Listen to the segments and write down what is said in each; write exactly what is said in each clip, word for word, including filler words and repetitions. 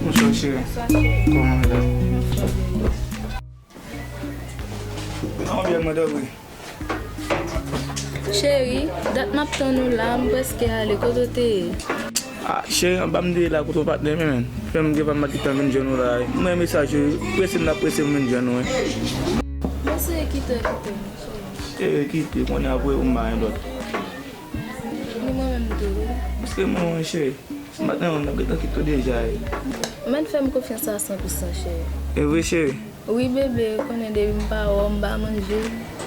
Bonswa, cheri. Kòman w ye la? Kòman w ye, madanm? Cheri, dat m ap tann ou la, m prèske ale, kote w te ye? Ah, cheri, anba m te ye la kote yon patnè m, men. Fè m gen pa m pa t gentan vin jwenn ou la. M wè mesaj ou, prese m t ap prese m vin jwenn ou, wi. Mesye, kite, kite, cheri. Cheri, kite, konnen apre ou m pa gen dòt. Ni mwen menm tou, wi. Paske mwen, cheri, maten an, n ap gentan kite w deja, wi. Ou mèt fè m konfyans a san pou san, cheri. E vre, cheri? Wi, bebe, ou konnen depi m pa wè w, m pa manje,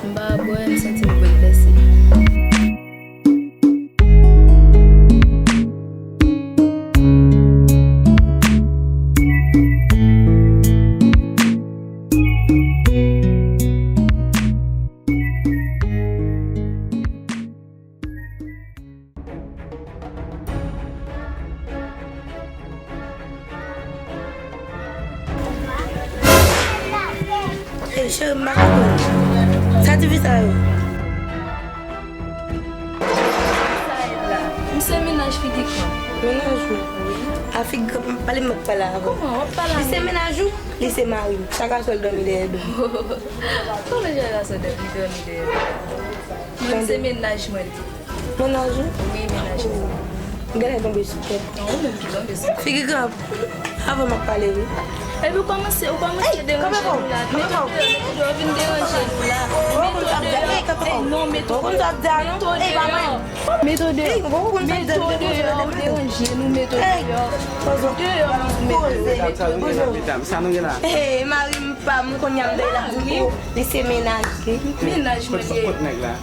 m pa bwè, m santi m bouleverse. Ey, cheri, m pa konprann. Sa ti fi sa yo? M se mennaj Figi Kranp. Mennaj ou? A Figi Kranp, pale m, m ap pale avè w. Kòman w ap pale avè m? Li se mennaj ou? Li se mari m. Chak aswè l dòmi dèyè do m. Kòman chak aswè l dòmi dèyè do m? Mwen, m se mennaj mwen. Mennaj ou? Wi, mennaj mwen. M genlè tonbe sou tèt. Non, ou menm ki tonbe sou tèt. Figi Kranp, avè m ap pale, wi. Epi ou kòmanse, ou kòmanse deranje nou la. Mete w deyò, mete w deyò, ou vin deranje nou la. Mete w deyò. Ey, non, mete w deyò. Mete w deyò. Mete w deyò, ou deranje nou, mete w deyò. Deyò, mete w deyò. Medam, sa nou gen la? Ey, mari m pa m, kounye a m dèyè la. Li se mennaj li. Mennaj mwen li ye. Kot nèg la?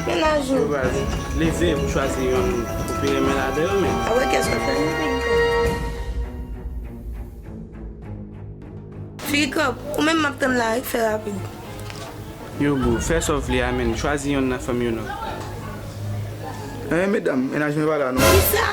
Mennaj ou. Yo pral leve pou chwazi youn ou pi renmen ladan yo, men. A wè kès w ap fè. Figi Kranp, ou menm m ap tann la, wi, fè rapid. Yo gou, fè sa w vle a, men chwazi youn nan fanm yo non. Hein, medam, mennaj mwen pa la non. Kisa?